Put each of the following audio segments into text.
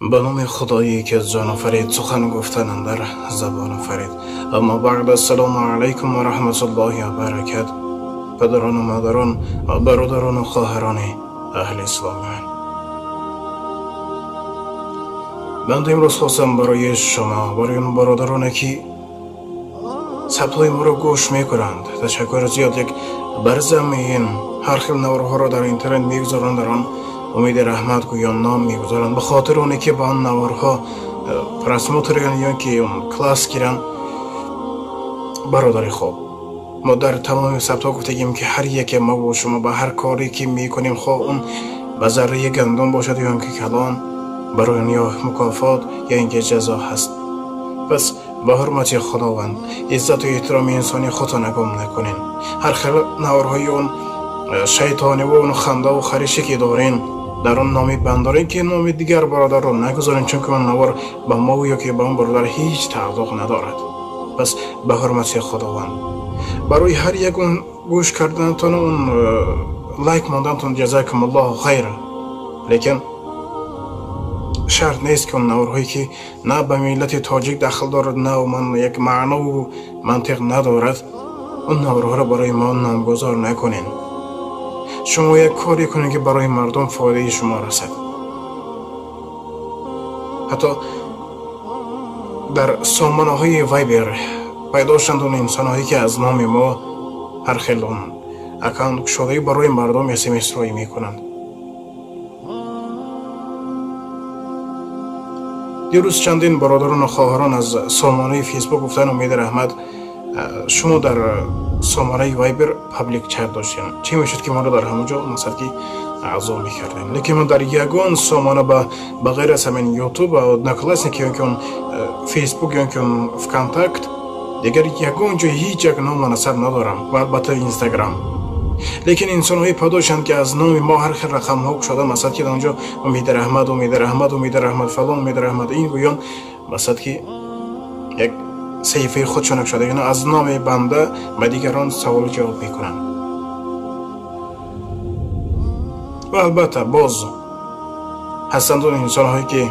Ба номи Худое ки аз ҷон офарид, сухан гуфтан андар забон офарид. Аммо баъд, ассалому алайкум ва раҳматуллоҳи ва баракат. Падарон ва модарон, бародарон ва хоҳарони аҳли ислом, банда имрӯз хостам барои шумо, барои он бародароне ки сабтҳои моро гӯш мекунанд, ташаккури зиёд. Як бар замин ҳар хел наворҳоро дар интернет мегузоранд, дар он Умеди Раҳмат гӯён ном мегузоранд, ба хотири оне ки ба он наворҳо просмотр гиранд ё ки класс гиранд. Бародари хуб, мо дар тамоми сабтҳо гуфтагим, ки ҳар яке мо бо шумо ба ҳар коре ки мекунем, хоҳ он ба зарраи гандум бошад ё ки калон, барои он ё мукофот ё ин ки ҷазо ҳаст. Пас ба ҳурмати Худованд иззату эҳтироми инсони худтона гум накунен. Ҳар хел наворҳои он шайтониву он хандаву харише ки дорен, дар он номи бандорен, ки номи дигар бародарро нагузорен, чунки он навор ба мо ё ки ба он бародар ҳеҷ тааллуқ надорад. Пас ба ҳурмати Худованд барои ҳар як он гӯш карданатон, он лайк мондантон, ҷазакумуллоҳу хайра. Лекин шарт нест, ки он наворҳое ки на ба миллати тоҷик дахл дорад, на ман як маънову мантиқ надорад, он наворҳоро барои мо номгузор накунен. Шумо як коре кунед, ки барои мардум фоидаи шумо расад. Ҳатто дар сомонаҳои Вайбер пайдо шуданд он инсонҳое, ки аз номи мо ҳар хел он аккаунт кушодаӣ барои мардум смс роӣ мекунанд. Дирӯз чандин бародарону хоҳарон аз сомонаи Фейсбук гуфтанд: «Умеди Раҳмат, шумо дар сомонаи Вайбер паблик чат доштем, чӣ мешуд, ки моро дар ҳамон ҷо масад ки аъзо мекардем?» Лекин мо дар ягон сомона ба ғайр аз ҳамин Ютуб ва Одноклассники ё ки он Фейсбук ё ки он ВКонтакт, дигар ягон ҷо ҳеҷ як ному насаб надорам ва албатта Инстаграм. Лекин инсонҳое пайдо шуданд, ки аз номи мо ҳар хел рақамҳо кушода, масад ки дар он ҷо Умеди Раҳмат, Умеди Раҳмат, Умеди Раҳмат фалон, Умеди Раҳмат ин гӯён, масад ки як саҳифаи худшона кушода, яъне аз номи банда ба дигарон саволу ҷавоб мекунанд. Ва албатта боз ҳастанд он инсонҳое, ки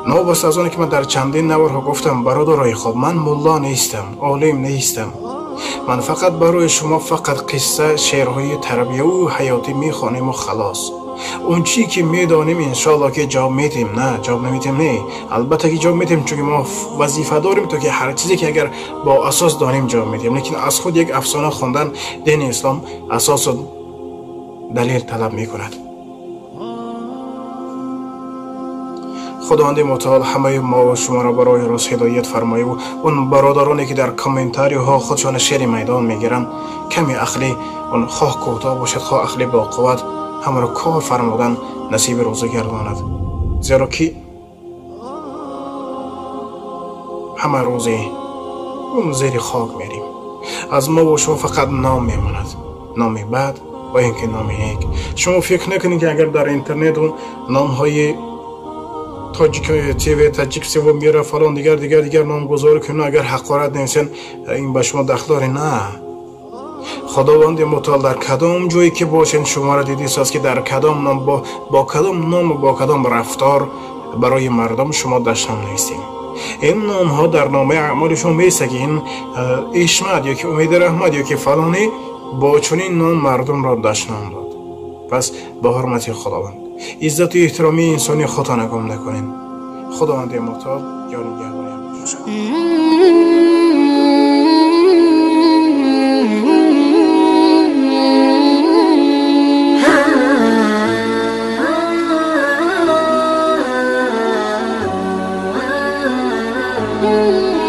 новобаста аз оне ки ман дар чандин наворҳо гуфтам: бародарои хуб, ман мулло нестам, олим нестам, ман фақат барои шумо фақат қисса, шеърҳои тарбияву ҳаётӣ мехонему халос. Он чӣ ки медонем, иншоалло ки ҷавоб медиҳем. На, ҷавоб намедиҳем, не, албатта ки ҷавоб медиҳем, чунки мо вазифа дорем, то ки ҳар чизе ки агар бо асос донем, ҷавоб медиҳем. Лекин аз худ як афсона хондан, дини ислом асосу далел талаб мекунад. Худованди мутаол ҳамаи мо ва шуморо барои рост ҳидоят фармояву он бародароне ки дар комментариҳо худшона шери майдон мегиранд, ками ақли он хоҳ кӯтоҳ бошад, хоҳ ақли боқувват, ҳамаро кор фармудан насиби рӯза гардонад, зеро ки ҳама рӯзе он зери хок мерим. Аз мо ва шумо фақат ном мемонад, номи бад ва ин ки номи нек. Шумо фикр накунед, ки агар дар интернет он номҳои Тоҷик ТВ, Таҷик сево мера, фалон, дигар, дигар, дигар номгузорӣ кунед, агар ҳақорат нависен, ин ба шумо дахл дорӣ. На, Худованди мутаол дар кадом ҷое ки бошед, шуморо дидистааст, ки дар кадом ном, бо кадом ному бо кадом рафтор барои мардум шумо дашном навистем. Ин номҳо дар номаи аъмоли шумо меистад, ки ин Ишмат ё ки Умеди Раҳмат ё ки фалонӣ бо чунин ном мардумро дашном дод. Пас ба ҳурмати Худованд иззату эҳтироми инсони худтона гум накунем. Худованди мутаол ёри нигаҳбонаям бошад. Mm-hmm.